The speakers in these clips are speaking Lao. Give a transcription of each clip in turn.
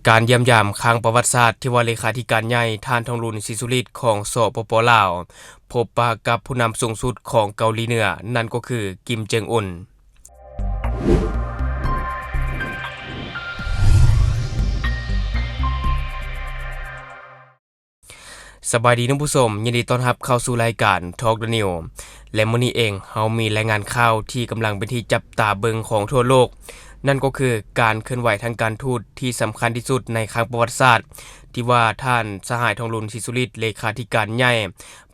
ການຢ້ຽມຢາມຄັ້ງປະຫວັດສາດທີ່ວ່າເລຂາທິການໃຫຍ່ ທ່ານ ທອງລຸນ ສີສຸລິດ ຂອງ ສປປ ລາວ ພົບປະກັບຜູ້ນຳສູງສຸດຂອງເກົາຫຼີເໜືອ ນັ້ນກໍຄື ກິມ ເຈິງອຸນ. ສະບາຍດີທ່ານຜູ້ຊົມ, ຍິນດີຕ້ອນຮັບເຂົ້າສູ່ລາຍການ Talk the News ແລະ ມື້ນີ້ເອງເຮົາມີລາຍງານຂ່າວທີ່ກຳລັງເປັນທີ່ຈັບຕາເບິ່ງຂອງທົ່ວໂລກ, ນັ້ນກໍຄືການເຄື່ອນໄຫວທາງການທູດທີ່ສຳຄັນທີ່ສຸດໃນຄັ້ງປະຫວັດສາດ ທີ່ວ່າທ່ານສະຫາຍ ທອງລຸນ ສີສຸລິດ ເລຂາທິການໃຫຍ່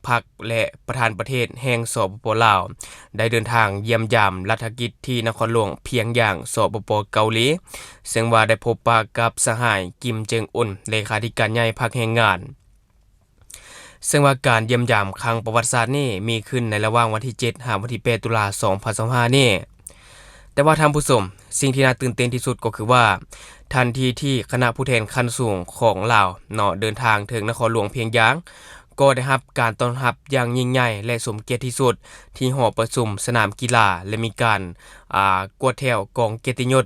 ພັກ ແລະ ປະທານປະເທດແຫ່ງ ສປປ ລາວ ໄດ້ເດີນທາງຢ້ຽມຢາມລັດຖະກິດທີ່ນະຄອນຫຼວງພຽງຢາງ ສປປ ເກົາຫຼີ, ເຊິ່ງວ່າໄດ້ພົບປະກັບສະຫາຍ ກິມ ເຈິງອຸນ ເລຂາທິການໃຫຍ່ພັກແຮງງານ. ເຊິ່ງວ່າການຢ້ຽມຢາມຄັ້ງປະຫວັດສາດນີ້ມີຂຶ້ນໃນລະຫວ່າງວັນທີເຈັດ ຫາວັນທີແປດ ຕຸລາ ສອງພັນຊາວຫ້ານີ້. ແຕ່ວ່າທ່ານຜູ້ຊົມ, ສິ່ງທີ່ໜ້າຕື່ນເຕັ້ນທີ່ສຸດກໍຄືວ່າ ທັນທີທີ່ຄະນະຜູ້ແທນຂັ້ນສູງຂອງລາວເນາະ ເດີນທາງເຖິງນະຄອນຫຼວງພຽງຢາງ, ກໍໄດ້ຮັບການຕ້ອນຮັບຢ່າງຍິ່ງໃຫຍ່ ແລະ ສົມກຽດທີ່ສຸດ ທີ່ຫໍປະຊຸມສະໜາມກິລາ ແລະ ມີການ ອາ ກວດແຖວກອງກຽດຕິຍົດ.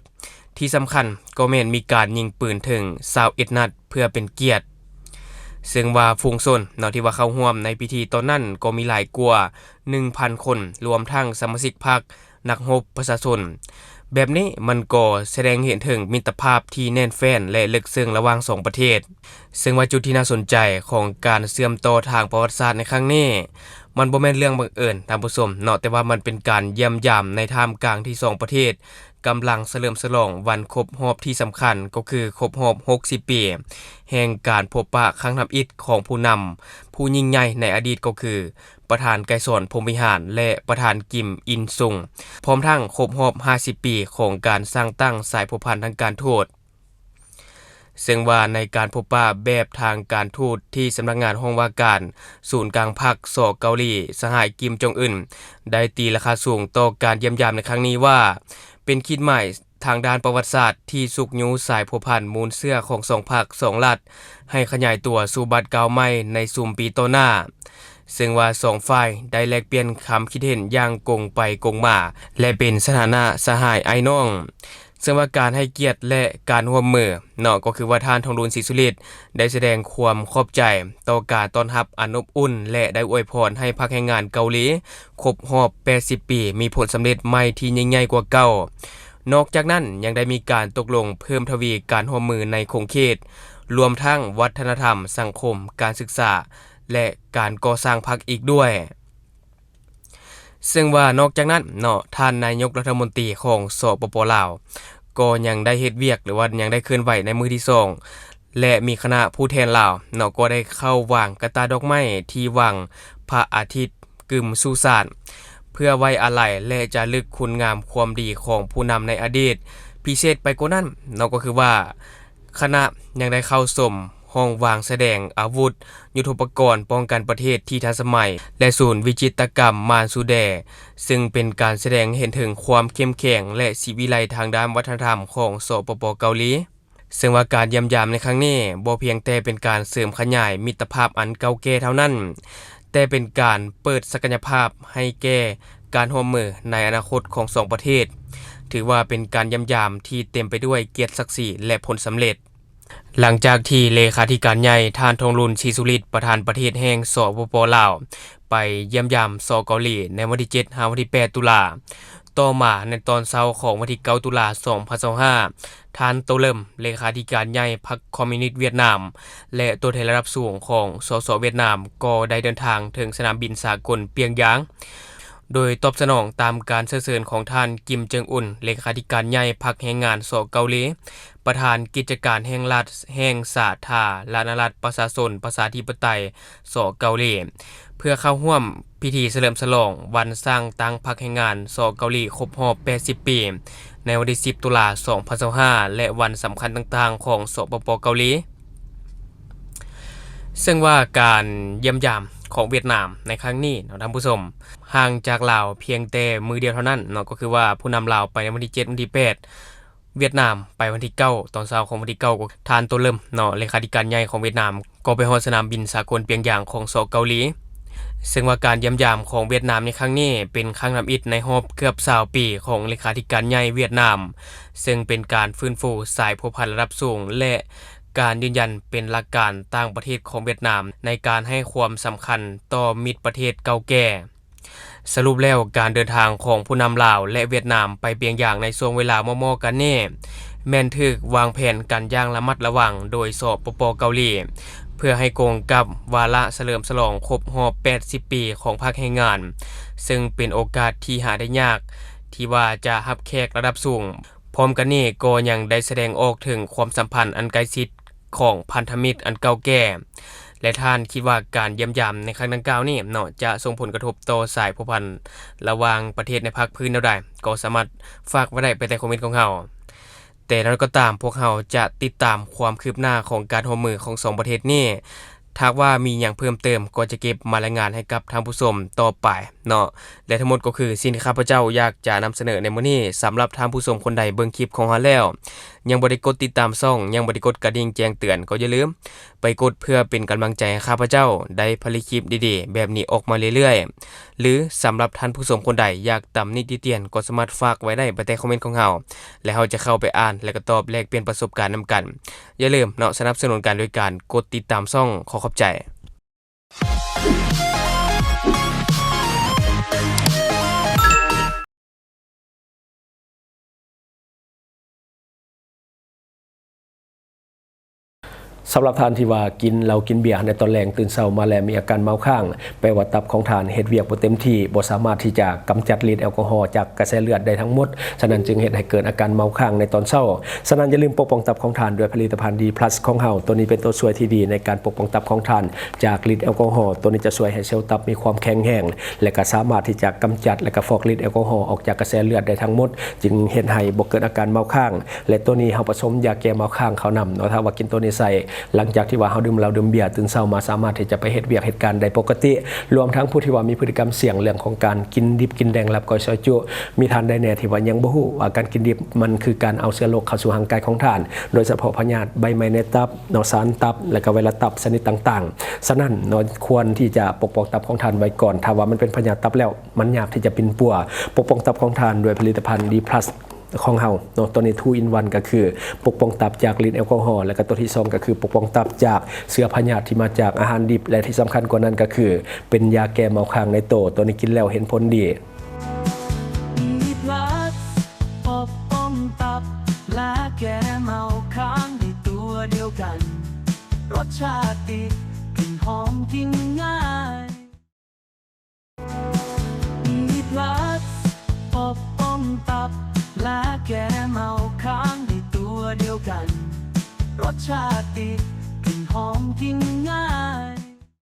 ທີ່ສຳຄັນກໍແມ່ນມີການຍິງປືນເຖິງຊາວເອັດນັດເພື່ອເປັນກຽດ. ເຊິ່ງວ່າຝູງຊົນເນາະ ທີ່ວ່າເຂົ້າຮ່ວມໃນພິທີຕອນນັ້ນກໍມີຫຼາຍກວ່າໜຶ່ງພັນຄົນ, ລວມທັງສະມາຊິກພັກ, ນັກຮົບ, ປະຊາຊົນ. ແບບນີ້ມັນກໍສະແດງໃຫ້ເຫັນເຖິງມິດຕະພາບທີ່ແໜ້ນແຟ້ນ ແລະ ເລິກເຊິ່ງລະຫວ່າງສອງປະເທດ. ເຊິ່ງວ່າຈຸດທີ່ໜ້າສົນໃຈຂອງການເຊື່ອມຕໍ່ທາງປະຫວັດສາດໃນຄັ້ງນີ້ ມັນບໍ່ແມ່ນເລື່ອງບັງເອີນທ່ານຜູ້ຊົມເນາະ, ແຕ່ວ່າມັນເປັນການຢ້ຽມຢາມໃນທ່າມກາງທີ່ສອງປະເທດ ກຳລັງສະເຫຼີມສະຫຼອງວັນຄົບຮອບທີ່ສຳຄັນ ກໍຄືຄົບຮອບຫົກສິບປີ ແຫ່ງການພົບປະຄັ້ງທຳອິດຂອງຜູ້ນຳຜູ້ຍິ່ງໃຫຍ່ໃນອະດີດ ກໍຄືປະທານໄກສອນ ພົມວິຫານ ແລະ ປະທານ ກິມ ອິນຊຸງ, ພ້ອມທັງຄົບຮອບຫ້າສິບປີຂອງການສ້າງຕັ້ງສາຍພົວພັນທາງການທູດ. ເຊິ່ງວ່າໃນການພົບປະແບບທາງການທູດທີ່ສຳນັກງານຫ້ອງວ່າການສູນກາງພັກ ສ ເກົາຫຼີ, ສະຫາຍ ກິມ ຈົງອຶນ ໄດ້ຕີລາຄາສູງຕໍ່ການຢ້ຽມຢາມໃນຄັ້ງນີ້ວ່າ ເປັນຂີດໝາຍທາງດ້ານປະຫວັດສາດທີ່ຊຸກຍູ້ສາຍພົວພັນມູນເຊື້ອຂອງສອງພັກ, ສອງລັດ ໃຫ້ຂະຫຍາຍຕົວສູ່ບາດກ້າວໃໝ່ໃນຊຸມປີຕໍ່ໜ້າ. ເຊິ່ງວ່າສອງຝ່າຍໄດ້ແລກປ່ຽນຄຳຄິດເຫັນຢ່າງກົງໄປກົງມາ ແລະ ເປັນສະຖານະສະຫາຍອ້າຍນ້ອງ. ເຊິ່ງວ່າການໃຫ້ກຽດ ແລະ ການຮ່ວມມືເນາະ ກໍຄືວ່າທ່ານ ທອງລຸນ ສີສຸລິດ ໄດ້ສະແດງຄວາມຂອບໃຈຕໍ່ການຕ້ອນຮັບອັນອົບອຸ່ນ ແລະ ໄດ້ອວຍພອນໃຫ້ພັກແຮງງານເກົາຫຼີຄົບຮອບແປດສິບປີ ມີຜົນສຳເລັດໃໝ່ທີ່ຍິ່ງໃຫຍ່ກວ່າເກົ່າ. ນອກຈາກນັ້ນຍັງໄດ້ມີການຕົກລົງເພີ່ມທະວີການຮ່ວມມືໃນຂົງເຂດ ລວມທັງວັດທະນະທຳ, ສັງຄົມ, ການສຶກສາ ແລະ ການກໍ່ສ້າງພັກອີກດ້ວຍ. ເຊິ່ງວ່ານອກຈາກນັ້ນເນາະ ທ່ານນາຍົກລັດຖະມົນຕີຂອງ ສປປ ລາວ ກໍຍັງໄດ້ເຮັດວຽກ ຫຼືວ່າຍັງໄດ້ເຄື່ອນໄຫວໃນມື້ທີສອງ ແລະ ມີຄະນະຜູ້ແທນລາວເນາະ ກໍໄດ້ເຂົ້າວາງກະຕ່າດອກໄມ້ທີ່ວັງພະອາທິດ ກຶມສຸສານ ເພື່ອໄວ້ອາໄລ ແລະ ຈາລຶກຄຸນງາມຄວາມດີຂອງຜູ້ນຳໃນອະດີດ. ພິເສດໄປກວ່ານັ້ນເນາະ ກໍຄືວ່າ ຄະນະຍັງໄດ້ເຂົ້າຊົມຫ້ອງວາງສະແດງອາວຸດ, ຍຸດໂທປະກອນປ້ອງກັນປະເທດທີ່ທັນສະໄໝ ແລະ ສູນວິຈິດຕະກຳມານຊູແດ, ເຊິ່ງເປັນການສະແດງໃຫ້ເຫັນເຖິງຄວາມເຂັ້ມແຂງ ແລະ ສີວິໄລທາງດ້ານວັດທະນະທຳຂອງ ສປປ ເກົາຫຼີ. ເຊິ່ງວ່າການຢ້ຽມຢາມໃນຄັ້ງນີ້ ບໍ່ພຽງແຕ່ເປັນການເສີມຂະຫຍາຍມິດຕະພາບອັນເກົ່າແກ່ເທົ່ານັ້ນ, ແຕ່ເປັນການເປີດສັກກະຍະພາບໃຫ້ແກ່ການຮ່ວມມືໃນອະນາຄົດຂອງສອງປະເທດ. ຖືວ່າເປັນການຢ້ຽມຢາມທີ່ເຕັມໄປດ້ວຍກຽດສັກສີ ແລະ ຜົນສຳເລັດ. ຫຼັງຈາກທີ່ເລຂາທິການໃຫຍ່ ທ່ານ ທອງລຸນ ສີສຸລິດ ປະທານປະເທດແຫ່ງ ສປປ ລາວ ໄປຢ້ຽມຢາມ ສ ເກົາຫຼີ ໃນວັນທີເຈັດ ຫາວັນທີແປດ ຕຸລາ, ຕໍ່ມາໃນຕອນເຊົ້າຂອງວັນທີເກົ້າ ຕຸລາ ສອງພັນຊາວຫ້າ ທ່ານ ໂຕເລີມ ເລຂາທິການໃຫຍ່ພັກຄອມມິວນິດຫວຽດນາມ ແລະ ຕົວແທນລະດັບສູງຂອງ ສສ ຫວຽດນາມ ກໍໄດ້ເດີນທາງເຖິງສະໜາມບິນສາກົນປຽງຢາງ. ໂດຍຕອບສະໜອງຕາມການເຊີນເຊີນຂອງທ່ານ ກິມ ເຈິງອຸນ ເລຂາທິການໃຫຍ່ພັກແຮງງານ ສ ເກົາຫຼີ, ປະທານກິດຈະການແຫ່ງລັດ ແຫ່ງສາທາລະນະລັດປະຊາຊົນປະຊາທິປະໄຕ ສ ເກົາຫຼີ, ເພື່ອເຂົ້າຮ່ວມພິທີສະເຫຼີມສະຫຼອງວັນສ້າງຕັ້ງພັກແຮງງານ ສ ເກົາຫຼີ ຄົບຮອບແປດສິບປີ ໃນວັນທີສິບ ຕຸລາ ສອງພັນຊາວຫ້າ ແລະ ວັນສຳຄັນຕ່າງໆຂອງ ສປປ ເກົາຫຼີ. ເຊິ່ງວ່າການຢ້ຽມຢາມຂອງຫວຽດນາມໃນຄັ້ງນີ້ເນາະທ່ານຜູ້ຊົມ ຫ່າງຈາກລາວພຽງແຕ່ມື້ດຽວເທົ່ານັ້ນເນາະ, ກໍຄືວ່າຜູ້ນຳລາວໄປໃນວັນທີເຈັດ ວັນທີແປດ, ຫວຽດນາມໄປວັນທີເກົ້າ ຕອນເຊົ້າຂອງວັນທີເກົ້າ, ທ່ານ ໂຕເລີມ ເນາະ ເລຂາທິການໃຫຍ່ຂອງຫວຽດນາມ ກໍໄປຮອດສະໜາມບິນສາກົນປຽງຢາງຂອງ ສ ເກົາຫຼີ. ເຊິ່ງວ່າການຢ້ຽມຢາມຂອງຫວຽດນາມໃນຄັ້ງນີ້ ເປັນຄັ້ງທຳອິດໃນຮອບເກືອບຊາວປີຂອງເລຂາທິການໃຫຍ່ຫວຽດນາມ, ເຊິ່ງເປັນການຟື້ນຟູສາຍພົວພັນລະດັບສູງ ແລະ ການຢືນຢັນເປັນຫຼັກການຕ່າງປະເທດຂອງຫວຽດນາມ ໃນການໃຫ້ຄວາມສຳຄັນຕໍ່ມິດປະເທດເກົ່າແກ່. ສະຫຼຸບແລ້ວ, ການເດີນທາງຂອງຜູ້ນຳລາວ ແລະ ຫວຽດນາມ ໄປປຽງຢາງໃນຊ່ວງເວລາເໝາະໆກັນນີ້ ແມ່ນຖືກວາງແຜນກັນຢ່າງລະມັດລະວັງໂດຍ ສປປ ເກົາຫຼີ ເພື່ອໃຫ້ກົງກັບວາລະສະເຫຼີມສະຫຼອງຄົບຮອບແປດສິບປີຂອງພາກແຮງງານ, ເຊິ່ງເປັນໂອກາດທີ່ຫາໄດ້ຍາກທີ່ວ່າຈະຮັບແຂກລະດັບສູງ. ພ້ອມກັນນີ້ກໍຍັງໄດ້ສະແດງອອກເຖິງຄວາມສຳພັນອັນໃກ້ຊິດຂອງພັນທະມິດອັນເກົ່າແກ່ ແລະ ທ່ານຄິດວ່າການຢ້ຽມຢາມໃນຄັ້ງດັ່ງກ່າວນີ້ເນາະ ຈະສົ່ງຜົນກະທົບຕໍ່ສາຍພົວພັນລະຫວ່າງປະເທດໃນພາກພື້ນແນວໃດ, ກໍສາມາດຝາກໄວ້ໄດ້ພາຍໃຕ້ຄອມເມັນຂອງເຮົາ. ແຕ່ຢ່າງໃດກໍຕາມ, ພວກເຮົາຈະຕິດຕາມຄວາມຄືບໜ້າຂອງການຮ່ວມມືຂອງສອງປະເທດນີ້. ຖ້າຫາກວ່າມີຫຍັງເພີ່ມເຕີມ ກໍຈະເກັບມາລາຍງານໃຫ້ກັບທ່ານຜູ້ຊົມຕໍ່ໄປເນາະ. ແລະ ທັງໝົດກໍຄືສິ່ງທີ່ຂ້າພະເຈົ້າຢາກຈະນຳສະເໜີໃນມື້ນີ້. ສຳລັບທ່ານຜູ້ຊົມຄົນໃດເບິ່ງຄລິບຂອງເຮົາແລ້ວ ຍັງບໍ່ໄດ້ກົດຕິດຕາມຊ່ອງ, ຍັງບໍ່ໄດ້ກົດກະດິ່ງແຈ້ງເຕືອນ ກໍຢ່າລືມໄປກົດ ເພື່ອເປັນກຳລັງໃຈໃຫ້ຂ້າພະເຈົ້າໄດ້ຜະລິດຄລິບດີໆແບບນີ້ອອກມາເລື້ອຍໆ. ຫຼື ສຳລັບທ່ານຜູ້ຊົມຄົນໃດຢາກຕຳໜິຕິຕຽນ ກໍສາມາດຝາກໄວ້ໄດ້ພາຍໃຕ້ຄອມເມັນຂອງເຮົາ ແລະ ເຮົາຈະເຂົ້າໄປອ່ານ ແລະ ກໍຕອບແລກປ່ຽນປະສົບການນຳກັນ. ຢ່າລືມເນາະ ສະໜັບສະໜູນກັນໂດຍການກົດຕິດຕາມຊ່ອງ. ຂໍຂອບໃຈ. ສຳລັບທ່ານທີ່ວ່າກິນເຫຼົ້າກິນເບຍໃນຕອນແລງ, ຕື່ນເຊົ້າມາແລ້ວມີອາການເມົາຄ້າງ, ແປວ່າຕັບຂອງທ່ານເຮັດວຽກບໍ່ເຕັມທີ່, ບໍ່ສາມາດທີ່ຈະກຳຈັດລິດແອລກໍຮໍຈາກກະແສເລືອດໄດ້ທັງໝົດ, ສະນັ້ນຈຶ່ງເຮັດໃຫ້ເກີດອາການເມົາຄ້າງໃນຕອນເຊົ້າ. ສະນັ້ນຢ່າລືມປົກປ້ອງຕັບຂອງທ່ານດ້ວຍຜະລິດຕະພັນ ດີພລັສ ຂອງເຮົາ. ໂຕນີ້ເປັນໂຕຊ່ວຍທີ່ດີໃນການປົກປ້ອງຕັບຂອງທ່ານຈາກລິດແອລກໍຮໍ. ໂຕນີ້ຈະຊ່ວຍໃຫ້ເຊວຕັບມີຄວາມແຂງແຮງ ແລະ ກໍສາມາດທີ່ຈະກຳຈັດ ແລະ ກໍຟອກລິດແອລກໍຮໍອອກຈາກກະແສເລືອດໄດ້ທັງໝົດ, ຈຶ່ງເຮັດໃຫ້ບໍ່ເກີດອາການເມົາຄ້າງ. ແລະ ໂຕນີ້ເຮົາປະສົມຢາແກ້ເມົາຄ້າງເຂົ້ານຳເນາະ. ຖ້າວ່າກິນໂຕນີ້ໃສ່ ຫຼັງຈາກທີ່ວ່າເຮົາດື່ມເຫຼົ້າດື່ມເບຍ, ຕື່ນເຊົ້າມາສາມາດທີ່ຈະໄປເຮັດວຽກເຮັດການໄດ້ປົກກະຕິ. ລວມທັງຜູ້ທີ່ວ່າມີພຶດຕິກຳສ່ຽງເລື່ອງຂອງການກິນດິບກິນແດງ ລັບ ກ້ອຍ ຊອຍ ຈຸ, ມີທ່ານໃດແດ່ທີ່ວ່າຍັງບໍ່ຮູ້ວ່າການກິນດິບມັນຄືການເອົາເຊື້ອໂລກເຂົ້າສູ່ຮ່າງກາຍຂອງທ່ານ, ໂດຍສະເພາະພະຍາດໃບໄມ້ໃນຕັບເນາະ, ສານຕັບ ແລະ ກໍໄວຣັສຕັບຊະນິດຕ່າງໆ. ສະນັ້ນເນາະ ຄວນທີ່ຈະປົກປ້ອງຕັບຂອງທ່ານໄວ້ກ່ອນ. ຖ້າວ່າມັນເປັນພະຍາດຕັບແລ້ວ, ມັນຍາກທີ່ຈະປິ່ນປົວ. ປົກປ້ອງຕັບຂອງທ່ານດ້ວຍຜະລິດຕະພັນ ດີພລັສ ຂອງເຮົາເນາະ. ໂຕນີ້ ທູອິນວັນ ກໍຄືປົກປ້ອງຕັບຈາກລິດແອລກໍຮໍ, ແລະ ກໍໂຕທີສອງ ກໍຄືປົກປ້ອງຕັບຈາກເຊື້ອພະຍາດທີ່ມາຈາກອາຫານດິບ, ແລະ ທີ່ສຳຄັນກວ່ານັ້ນກໍຄືເປັນຢາແກ້ເມົາຄ້າງໃນໂຕ. ໂຕນີ້ກິນແລ້ວເຫັນຜົນດີ. ດີພລັສ ປົກປ້ອງຕັບ ແລະ ແກ້ເມົາຄ້າງໃນຕົວດຽວກັນ. ລົດຊາດດີ ກິ່ນຫອມກິນງ່າຍ. ມີພລັສ ປົກປ້ອງຕັບ ແລະ ແກ້ເມົາຄ້າງໃນຕົວດຽວກັນ. ລົດຊາດດີ ກິ່ນຫອມກິນ